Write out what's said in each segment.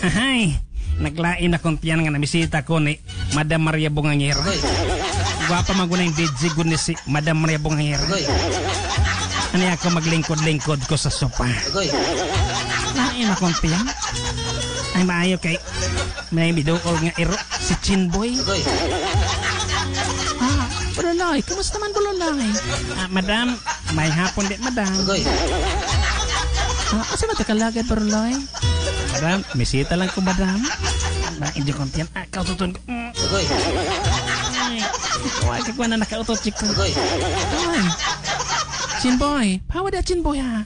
Ahay, naglain na kong tiyan nga namisita ko ni Madam Maria Bungangera. Gwapa man yung DJ ko ni si Madam Maria Bungangera. Ano ako maglingkod-lingkod ko sa sopa. Lain na kong tiyan. Ay maayo kay may biduol nga iro si Chinboy. Ah, Buloloy, kumusta man Buloloy? Ah, madam, may hapon di madam. Ah, asa ba takalagad Buloloy? Madam, misita lang ko madam. Lain di kong tiyan. Ah, kaututon ko. Ay, huwag ka na nakautot ko. Ay, Chinboy, pawa dia Chinboy ha.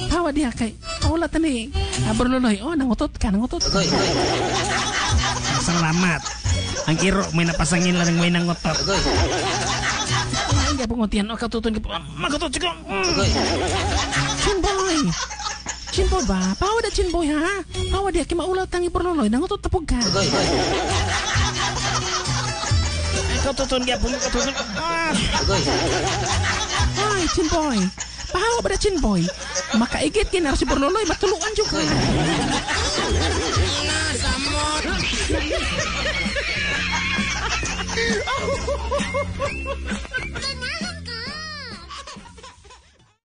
Pawa dia kay wala tani. Ah, Buloloy, oh, nangutot ka, nangutot ka. Salamat. Ang iro may napasangin lang may nangutot. Ay, hindi po ngutian. O, katuton ka po. Makutot ko. Chinboy! Chinboy ba? Pawa dia Chinboy ha? Pawa dia kay maulaw tangi Buloloy. Nangutot tapog ka. Ay, katuton ka po. Katuton. Ah! Ay, Chinboy. Pahawa ba na Chinboy? Makaigit kina si Burloloy, matuluan jud ka. Nasamot.